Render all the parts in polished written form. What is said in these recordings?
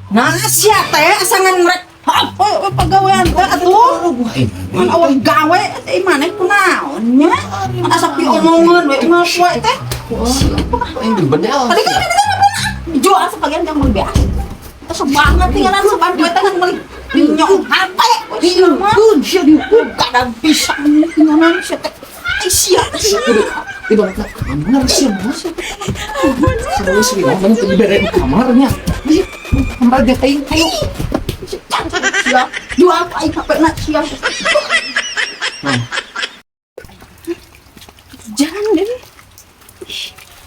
Nah, sia teh asa ngan rek apa pagawean teh atuh. Man awal gawe teh maneh kunaon nya? Man asa piomongeun we unggal poe teh. Aing dibedel. Tadi kan kan jual sebagian yang meuli beas. Asa banget tinggalan saban poe teh kan meuli nyong HP. Dieukeun sia dieukeun. Kadang bisa tinggalan sia teh. Ai sia sia. Ibaratna kamar sia mah. Serius sih, mana teu dibere di kamarnya. Ih, kamar dia aing ayo. Sia jual aing HP na sia. Nah, Jangan deh.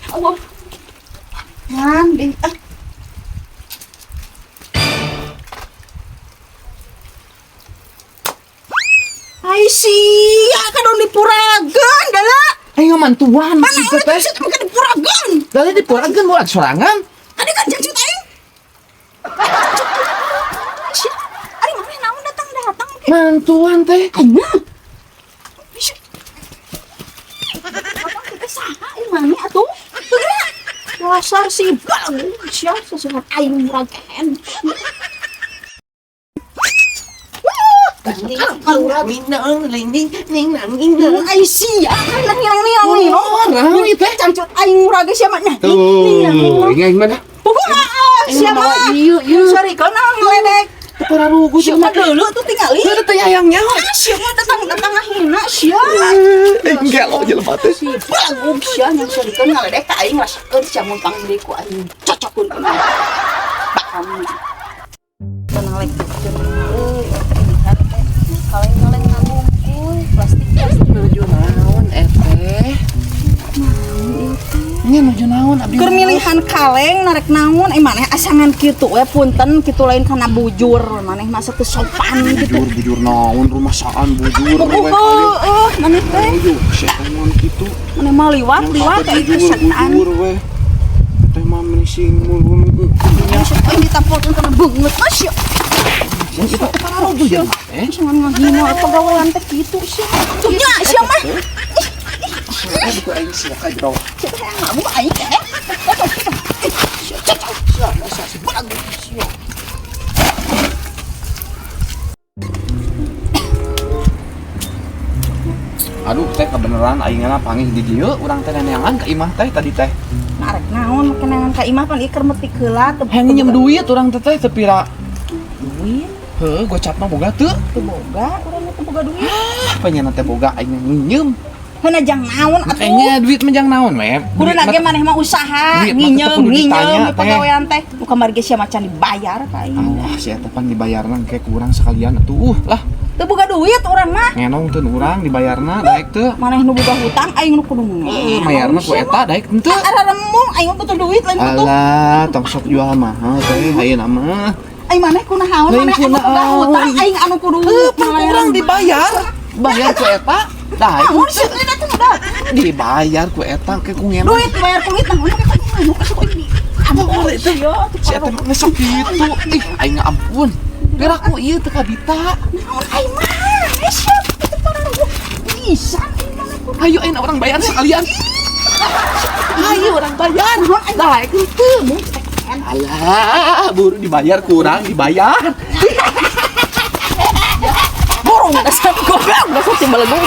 Allah. Jangan deh. Ah. Ai sia kan dipuragan dala. Aing mantuan Mana sih ini teh. teh makan dipuragan. Dale dipuragan moal sorangan. Tadi kan jangcut aing. Sia. Ari maneh naon datang-datang ke. Mantuan teh. Aing mah. Sia. Bapak kita saha ieu maneh atuh? Teu geura. Dasar si balagung sia sesehat aing muragan. Ai sia kan ngilang-ngilang Orang ieu teh. Cangcut aing murage sia mah nya. Tuh, ini aing mana? Puguh sia mah. Ieu ieu. Sorry kau naon ngeledek. Teu pararugu Sia mah dulu tuh tingali. Teu teh hayangnya. Ah, sia mah datang-datang ngahina sia. Enggak lo jelema teh. Si balagung sia yang sorikeun ngaledek ka aing rasakeun sia mun panggil ku aing cocokeun ku aing. Bakam. Tenang lek. Euy, kaleng-kaleng nanggung plastik plastik. Nuju naon eteh? Nya nuju naon abdi? Keur milihan kaleng narek naon eh maneh asangan kitu we punten kitu lain kana bujur maneh masa teu sopan gitu. Bujur bujur naon rumah saan bujur we. Heueuh maneh teh. Ayo, setan mun kitu. Maneh mah liwat liwat ka itu setan. Bujur we. Teh mah meni sing mulu Aing ditampolkeun kana beungeut mah sia. Kita pararugu jelema teh. Jangan ngahina pagawean teh kitu sia. Nya sia mah. Aduh aing sia ka jero. Sia teh hayang ngamuk aing teh. Sia cocok sia dasar si balagung sia. Aduh teh kebeneran aing panggih di dieu urang teh neangan ka imah teh tadi teh. Narek naon kenangan ka imah pan ieu keur metik heula teu Hayang nginjem duit urang teh teh teu pira. Duit Heuh, gocap mah boga teu. teu boga urang mah teu boga duit. Ah, pengen teh boga aing nginjem. Heuna jang naon atuh? Makanya duit menjang naon we. Kudu nage maneh mah usaha, Duit mah nginjem, tetep kudu nginjem ditanya, di pagawean teh. Nu kamari ge sia macan dibayar ka aing. Alah, si eta pan dibayarna engke kurang sekalian atuh. Lah, Teu boga duit urang mah. ngenong teu urang dibayarna daek teu. Maneh nu boga hutang aing nu kudu ngenong. Mayarna ku eta daek henteu. Ara remung aing mah butuh duit lain butuh. Alah, tong sok jual mahal teh ayeuna mah. Aing maneh kunaon Lain maneh anu boga kunaon. hutang aing anu kudu Pan kurang dibayar. Bayar ku eta daek Naon sih lain atuh udah. dibayar ku eta ke ku ngenong. Duit dibayar kulit naon ke ku kasih ku ini. Ampun itu. sia Si eta mah sok kitu. Ih, aing ampun. Piraku ieu teu kabita. Naon aing maneh sia teu pararuguh. Pisan aing maneh kudu. Ayo aing orang bayar sekalian. Ayo orang bayar. Daek henteu. Alah, buru dibayar kurang dibayar. Borong dasar goblok dasar si belegung.